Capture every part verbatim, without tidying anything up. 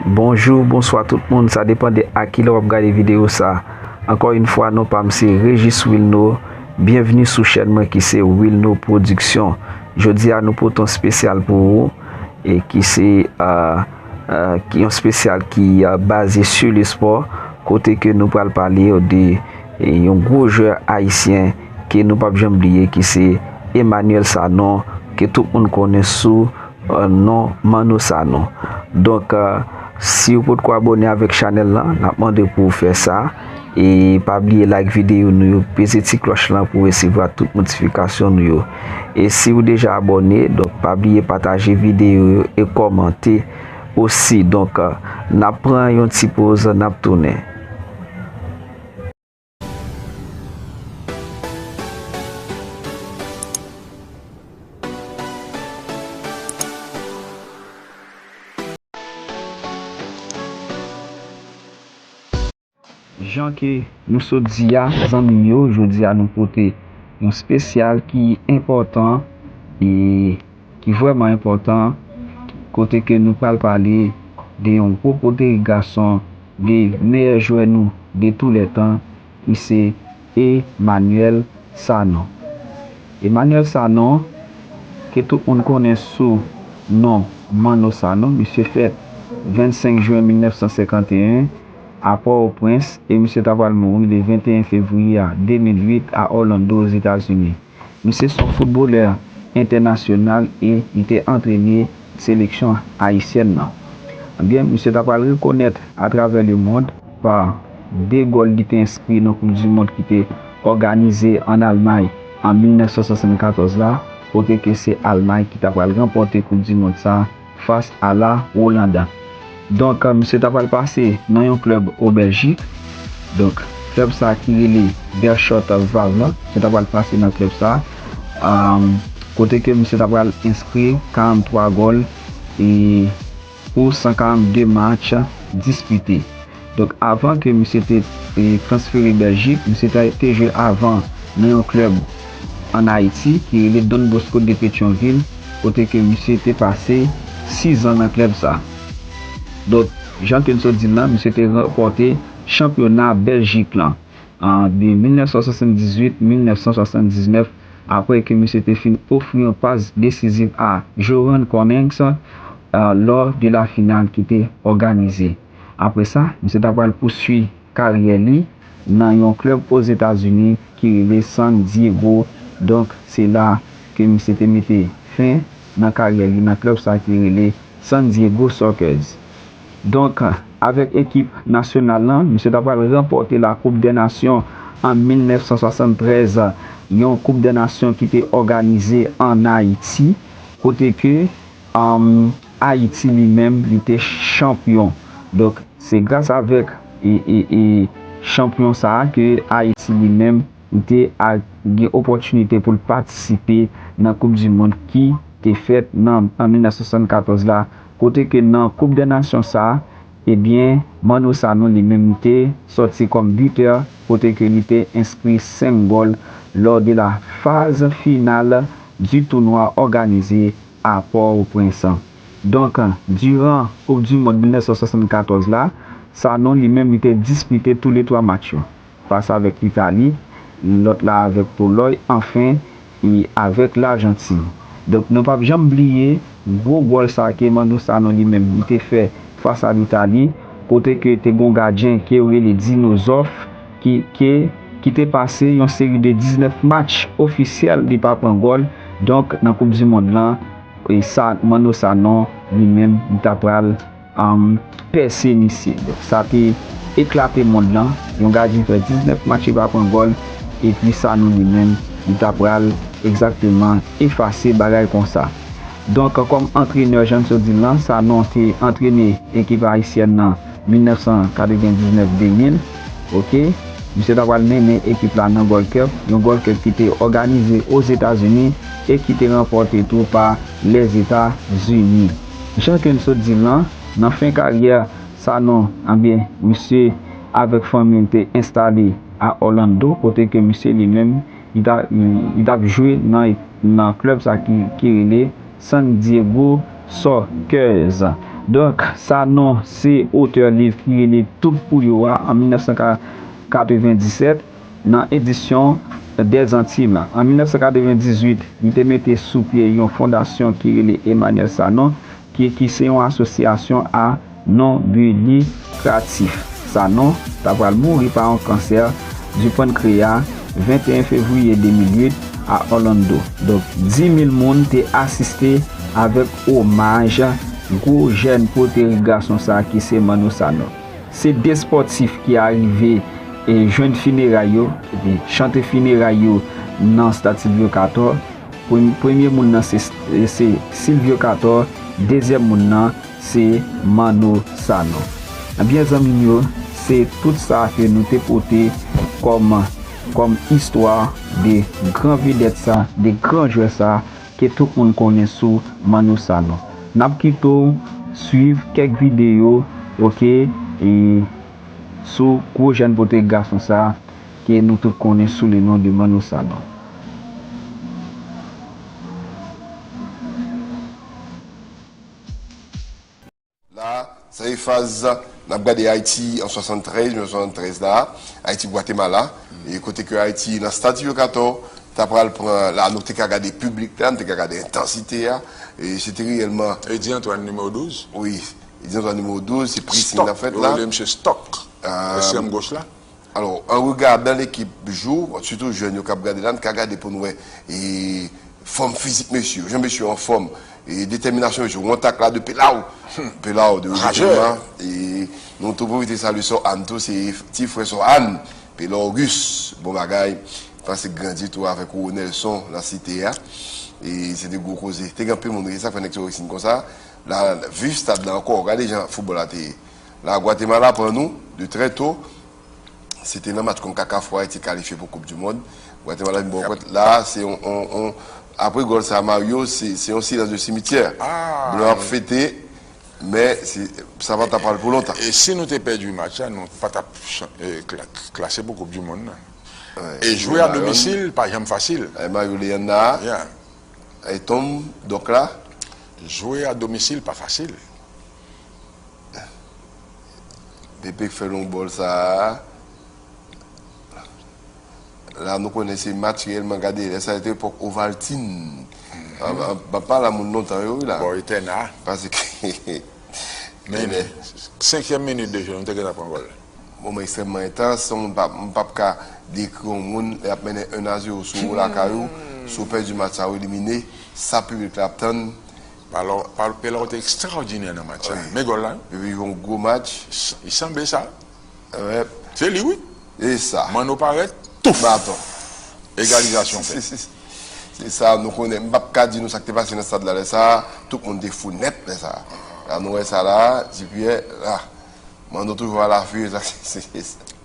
Bonjou, bonswa tout moun, sa depann de a kilè w ap gade videyo sa. Ankò yon fwa, non pa m se Régis Wilno. Byenvni sou chèn mwen ki se Wilno Production. Jodi a, nou pote yon spesyal pou ou, e ki se, euh, euh, ki yon spesyal ki, euh, baze sou lespò, kote ke nou pral pale de, e, yon gwo jwè ayisyen ke nou p ap janm bliye, ki se Emmanuel Sanon, ke tout moun konnen sou euh, non Manno Sanon. Donk, euh, si w potko abòne avèk chanèl lan, n ap mande pou w fè sa. E pa bliye like videyo nou yo, peze ti klòch lan pou w resevwa tout notifikasyon nou yo. E si w deja abòne, donk pa bliye pataje videyo yo e kòmante osi. Donk, euh, n ap pran yon ti poz, n ap tounen. Jan ke nou sot di a, zanmi m yo, jodi a nou pote yon spesyal ki enpòtan e ki vrèman enpòtan, kote ke nou pral pale de yon gwo poteri gason, de meyè jwè nou de tou lè tan, ki se Emmanuel Sanon. Emmanuel Sanon, ke tout moun konnen sou non Manno Sanon, misye fèt vennsenk jen mil nèf san senkanteyen a Pòtoprens e misye ta pral mouri le venteyen fevriye a de mil uit a Orlando, Ozetazini. Misye se yon foutbolè entènasyonal e li te antrene seleksyon ayisyèn nan. Ebyen, misye ta pral rekonèt atravè lemond pa de gòl li te enskri nan Koup di Mond ki te òganize ann Almay an mil nèf san swasannkatòz la, kote ke se Almay ki ta pral ranpòte Koup di Mond sa fas a la Olanda. Donk, misye ta pral pase nan yon klèb o Bèljik. Donk, klèb sa ki rele Beerschot Waalwijk, misye ta pral pase nan klèb sa, um, kote ke misye ta pral enskri karanntwa gòl e pou san karannde match dispite. Donk, avan ke misye te, e, transfere Bèljik, misye te, te jwe avan nan yon klèb ann Ayiti ki rele Don Bosco de Petyonvil, kote ke misye te pase sizan nan klèb sa. Donk, jan ke n sot di l lan, misye te ranpòte chanpyona Bèljik lan an de mil nèf san swasanndizuit, mil nèf san swasanndiznèf, apre ke misye te fin ofri yon pas desiziv a Joran Cummings, euh, lò de la final ki te òganize. Apre sa, misye ta pral pousui karyè li nan yon klèb Ozetazini ki rele San Diego. Donk, se la ke misye te mete fen nan karyè li nan klèb sa ki rele San Diego Sockers. Donk, avèk ekip nasyonal lan, misye ta pral ranpòte la Coupe des Nations an mil nèf san swasanntrèz, yon Coupe des Nations ki te òganize ann Ayiti, kote ke, um, Ayiti li menm, li te chanpyon. Donk, se gras avèk, e, e, e, chanpyon sa a ke Ayiti li menm, li te a, gen opòtinite pou l patisipe nan Koup di Mond ki te fèt nan, an mil nèf san swasannkatòz la, kote ke nan Coupe des Nations sa a, ebyen, Manno Sanon li menm li te sòti kòm bitè, kote ke li te enskri senk gòl lors de la phase finale du tournoi organisé à Port-au-Prince. Donk, diran Koup di Mond mil nèf san swasannkatòz la, Sanon li menm li te dispite tou le twa match yo. Fas avèk Litali, lòt la avèk Polòy, anfen, e avèk Lajantin. Donk, nou p ap janm bliye gwo gòl sa ke Manno Sanon li menm li te fè fas a Litali, kote ke te gon gadyen ke yo rele Dino Zoff, ki, ke, ki te pase yon seri de diznèf match ofisyèl li pa pran gòl. Donk, nan Koup di Mond lan, e sa, Manno Sanon, li menm, li ta pral, um, pèse misye. Donk, sa te eklate mond lan. Yon gadyen fè diznèf match li pa pran gòl, epi Sanon li menm, li ta pral egzakteman efase bagay konsa. Donk, kòm antrenè, jan m sot di l lan, Sanon te antrene ekip ayisyèn nan mil nèf san katrevendiznèf de mil. Oke? Misye ta pral mennen ekip la nan Gold Cup, yon Gold Cup ki te òganize Ozetazini e ki te ranpòte tou pa Lèzetazini. Jan ke n sot di l lan, nan fen karyè Sanon, ebyen, misye avèk fanmi l te enstale a Orlando, kote ke misye li menm, li ta, li t ap jwe nan, nan klèb sa ki, ki rele San Diego Soccer's. Donk, Sanon se otè liv ki rele Tout pou yo a, an mil nèf san katrevenndisèt, nan edisyon Des Antilles la. An mil nèf san katrevenndizwit, li te mete sou pye yon fondasyon ki rele Emmanuel Sanon, ki, ki se yon asosyasyon a non bi likratif. Sanon ta pral mouri pa yon kansè di pankreya venteyen fevriye de mil uit a Orlando. Donk, dis mil moun te asiste avèk omaj gwo jèn poterik gason sa a ki se Manno Sanon. Se de spòtif ki arive e jwenn fineray yo, epi chante fineray yo nan Stad Sylvio Cator. Prem-, premye moun nan se, se Sylvio Cator, dezyèm moun nan se Manno Sanon. Ebyen, zanmi m yo, se tout sa ke nou te pote kòm, kòm istwa de gran vedèt sa, de gran jwè sa, ke tout moun konnen sou Manno Sanon. N ap kite w swiv kèk videyo, oke, e sou gwo jèn poterik gason sa, ke nou tout konnen sou le non de Manno Sanon. La, sa e faz n ap gade Ayiti an swasanntrèz, mil nèf san swasanntrèz la, Ayiti Gwatemala, e kote ke Ayiti nan Stad Sylvio Cator ta pral pran, la nou te ka gade piblik la, nou te ka gade entansite a, e se te reyèlman. Edi Antoine nimewo douz? Wi, Edi Antoine nimewo douz, se presin n ap fèt la. Yo rele misye Stock, ekstrèm goch la. Alò, an regadan lekip jou, sitou jèn yo k ap gade la, n ka gade pou n wè e fòm fizik mesye yo, jan mesye yo anfòm, e detèminasyon mesye yo. Yon tak la de Pelaw, Pelaw de Rajè. E nou tou pwofite salye Sò Ann tou, se ti frè Sò Ann, Pelaw Auguste, bon bagay, pase grandi tou avèk ou Nelson nan site a. E se de gwo koze. Te gen anpil moun ri sa k fè nèg Torex fin konsa. La, viv stad la ankò, gade jan foutbòl la te ye. La, Gwatemala pran nou de trè to. Se te nan match Concacaf pou Ayiti kalifye pou Koup di Mond. Gwatemala vin ba w pwent. La, se yon, yon, yon, apre gòl sa Mario, se, se yon silans de simityè. Blan ap fete, men se, sa pa t ap pral pou lontan. E si nou te pèdi match la, nou pa t ap chan- e, kla- klase pou Koup di Mond nan. E jwe a domisil pa janm fasil. Mario Leandre la, e Tom, donk la. Jwe a domisil pa fasil. Pepe k fè long bòl sa a. La nou konnen se match reyèlman gade, lè sa a te epòk Ovaltine. M ap pale a moun lontan yo wi la. Bò Eterna. Paske. Men senkyèm minit de jwe, nou te gentan pran gòl. Moman ekstrèmman entans, m p ap, m p ap ka dekri yon moun lè y ap mennen en a zewo sou ou lakay ou, si w pèdi match sa ou elimine, sa piblik la ap tann. Alò, Pelaw te ekstraòdinè nan match sa. Men gòl la. Epi yon gwo match. Li sanble sa. Se li wi. E sa. Manno parèt, touf. Baton. Egalizasyon fèt. Se sa nou konnen. M p ap ka di nou sa k te pase nan stad la lè sa a. Tout moun te fou nèt lè sa a. La nou wè sa la, Dipyè la. Manno toujou alafe, sa se.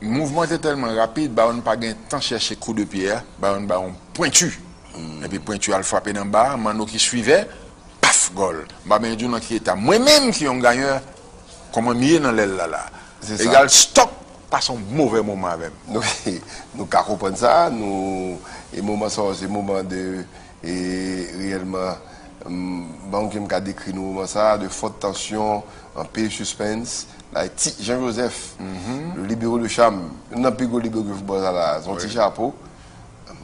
Mouvman te tèlman rapid, Baron pa gen tan chèche kou de pye a, Baron ba yon pwenti. Epi pwenti a l frape nan ba a, Manno ki swivè, paf, gòl. M pa bezwen di w nan ki eta. Mwen menm ki yon ganyè, kòman m ye nan lèl la la. Egal Stòk pase yon move moman avè m. Nou ka konprann sa, nou, e moman sa yo se moman de, e reyèlman, m, ban yon ke m ka dekri nou moman sa, de fòt tansyon, anpil sispens. La, Ti Jan Jozèf, le libéraux de charme, youn nan pi gwo libero ke foutbòl sa la, se yon ti chapo.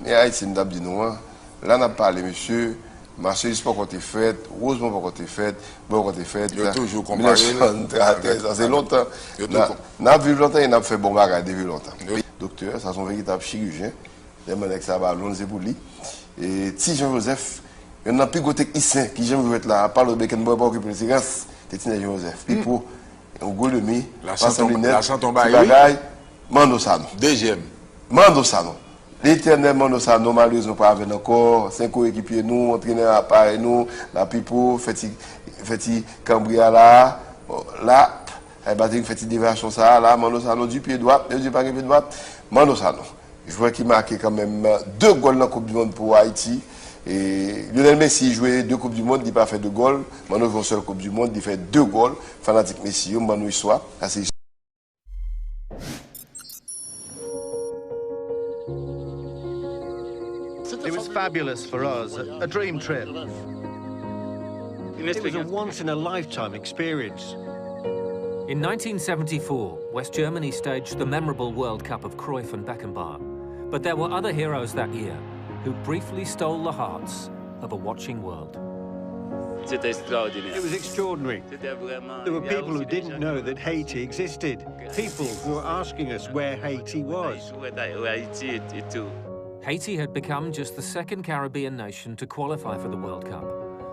Men Ayiti, m t ap di nou an, la n ap pale, mesye, Marcelis poko te fèt, Rosemond poko te fèt, Boy poko te fèt. Yo toujou konpare l. Mil nèf san trantèz, sa se lontan. N ap viv lontan e n ap fè bon bagay depi lontan. Doktè, sa se yon veritab chirijyen. Tèlman nèg sa balon, se pou li. E Ti Jan Jozèf, youn nan pi gwo teknisyen ki janm jwe jwèt la, apa lòt Beckenbauer pa okipe l, se rans, se Ti Jan Jozèf. Pipo, yon gwo lemi, pa sanble nèt, ti bagay, Manno Sanon. Dezyèm. Manno Sanon. Letènèl Manno Sanon, malerezman pa avè n ankò, se yon koyekipye nou, antrenè parèy nou, la Pipo, fè ti, fè ti kanbri a la, la, Ay Patrick fè ti devyasyon sa a la, Manno Sanon di pye dwat, yo di pa gen pye dwat, Manno Sanon. Jwè ki make kanmenm de gòl nan Koup di Mond pou Ayiti. E Lionel Messi jwe de Koup di Mond, li pa fè de gòl. Manno jwe yon sèl Koup di Mond, li fè de gòl. Fanatik Messi yo, m ban nou istwa. Sa se istwa. It was fabulous for us, a dream trip. It was a once-in-a-lifetime experience. In nineteen seventy-four, West Germany staged the memorable World Cup of Cruyff and Beckenbauer. But there were other heroes that year who briefly stole the hearts of a watching world. C'était extraordinaire. It was extraordinary. C'était vraiment. There were people who didn't know that Haiti existed. People who were asking us where Haiti was. Haiti had become just the second Caribbean nation to qualify for the World Cup.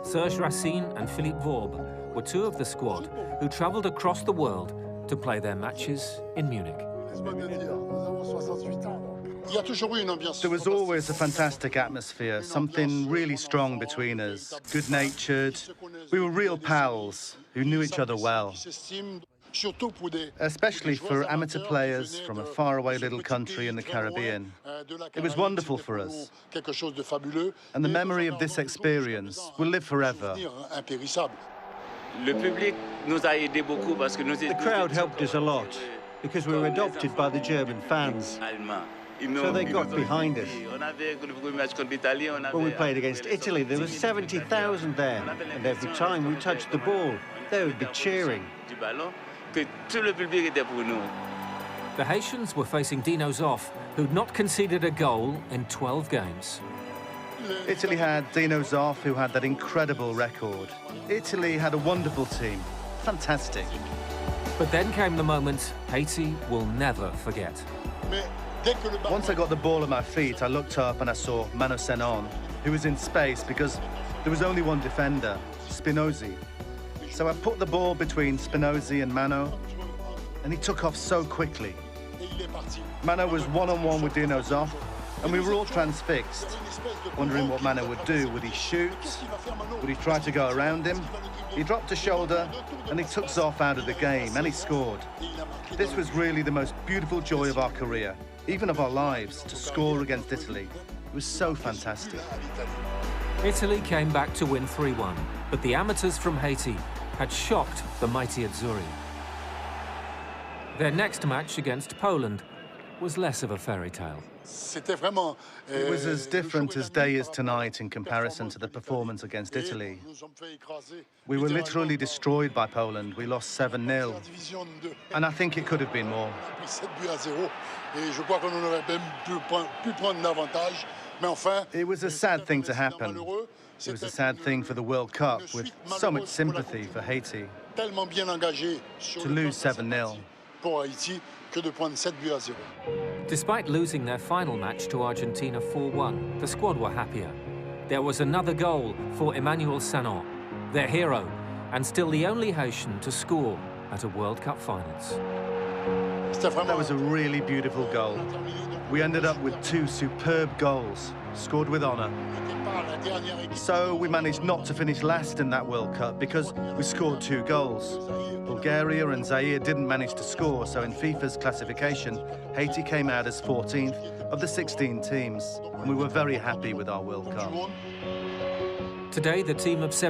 Serge Racine and Philippe Vorbe were two of the squad who travelled across the world to play their matches in Munich. There was always a fantastic atmosphere, something really strong between us, good natured. We were real pals who knew each other well, especially for amateur players from a faraway little country in the Caribbean. It was wonderful for us, and the memory of this experience will live forever. The crowd helped us a lot because we were adopted by the German fans. So they got behind us. When we played against Italy, there were seventy thousand there, and every time we touched the ball, they would be cheering. The Haitians were facing Dino Zoff, who'd not conceded a goal in twelve games. Italy had Dino Zoff, who had that incredible record. Italy had a wonderful team. Fantastic. But then came the moment Haiti will never forget. Once I got the ball at my feet, I looked up and I saw Mano Senon, who was in space because there was only one defender, Spinozzi. So I put the ball between Spinozzi and Mano, and he took off so quickly. Mano was one on one with Dino Zoff, and we were all transfixed, wondering what Mano would do. Would he shoot? Would he try to go around him? He dropped a shoulder, and he took Zoff out of the game, and he scored. This was really the most beautiful joy of our career, even of our lives, to score against Italy. It was so fantastic. Italy came back to win three one, but the amateurs from Haiti had shocked the mighty Azzurri. Their next match against Poland was less of a fairy tale. It was as different as day is to night in comparison to the performance against Italy. We were literally destroyed by Poland. We lost seven nil. And I think it could have been more. It was a sad thing to happen. It was a sad thing for the World Cup, with so much sympathy for Haiti. To lose seven nil. Pour Haïti que de prendre sept buts à zéro. Despite losing their final match to Argentina four one, the squad were happier. There was another goal for Emmanuel Sanon, their hero, and still the only Haitian to score at a World Cup finals. That was a really beautiful goal. We ended up with two superb goals, scored with honour. So we managed not to finish last in that World Cup because we scored two goals. Bulgaria and Zaire didn't manage to score, so in FIFA's classification, Haiti came out as fourteenth of the sixteen teams, and we were very happy with our World Cup. Today, the team of